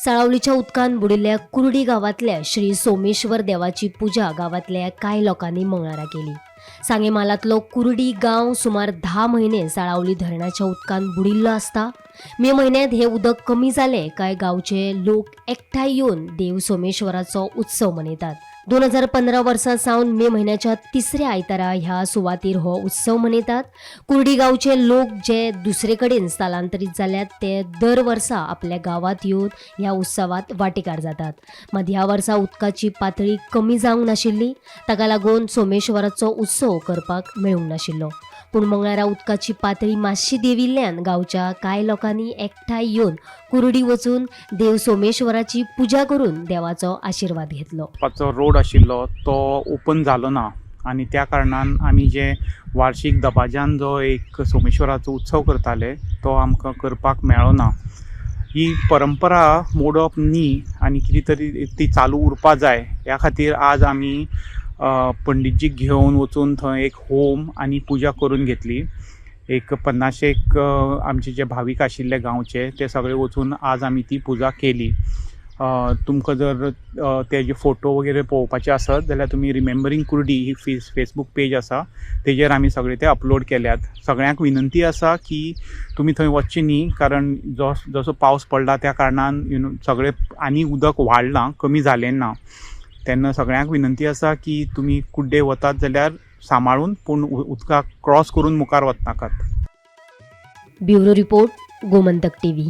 साळावलीच्या उदकान बुडिल्ल्या कुर्डी गांवांतल्या श्री सोमेश्वर देवाची पुजा गांवांतल्या कांय लोकांनी मंगळारा केली. सांगे म्हालांतलो कुर्डी गांव सुमार 10 म्हयने साळावली धरणाच्या उदकान बुडिल्लो आसता. मे म्हयन्यांत हें उदक कमी जालें काय गांवचे लोक एकठांय येवन देव सोमेश्वराचो उत्सव मनयतात. 2015 वर्सा सावन मे म्हयन्याच्या तिसऱ्या आयतारा ह्या सुवातीर हो उत्सव मनयतात. कुर्डी गांवचे लोक जे दुसरे कडेन स्थलांतरीत जाल्यात ते दर वर्सा आपल्या गांवांत येवन ह्या उत्सवात वांटेकार जातात. मात ह्या वर्सा उदकाची पातळी कमी जावंक नाशिल्ली. ताका लागून सोमेश्वराचो उत्सव करपाक मेळूंक नाशिल्लो. पूण मंगळारा उदकाची पातळी मातशी देंविल्ल्यान गांवच्या कांय लोकांनी एकठांय येवन कुर्डी वचून देव सोमेश्वराची पुजा करून देवाचो आशिर्वाद घेतलो. वचपाचो रोड आशिल्लो तो ओपन जालो ना आनी त्या कारणान आमी जे वार्षीक दबाज्यान जो एक सोमेश्वराचो उत्सव करताले तो आमकां करपाक मेळ्ळो ना. ही परंपरा मोडप न्ही आनी कितें तरी ती चालू उरपा जाय ह्या खातीर आज आमी पंडितजीक घेवन वचून थंय एक होम आनी पुजा करून घेतली. एक 50 एक आमचे जे भावीक आशिल्ले गांवचे ते सगळे वचून आज आमी ती पुजा केली. तुमकां जर तेजे फोटो वगैरे पळोवपाचे आसत जाल्यार तुमी रिमेंबरींग कुर्डी ही फेसबूक पेज आसा, तेजेर आमी सगळे ते अपलोड केल्यात. सगळ्यांक विनंती आसा की तुमी थंय वचचे न्ही, कारण जो जसो पावस पडला त्या कारणान सगळें आनी उदक वाडलां, कमी जालें ना. तेन्ना सगळ्यांक विनंती आसा की तुमी कुड्डे वतात जाल्यार सांबाळून, पूण उदकाक क्रॉस करून मुखार वचनाकात. Bureau report, Gomantak TV.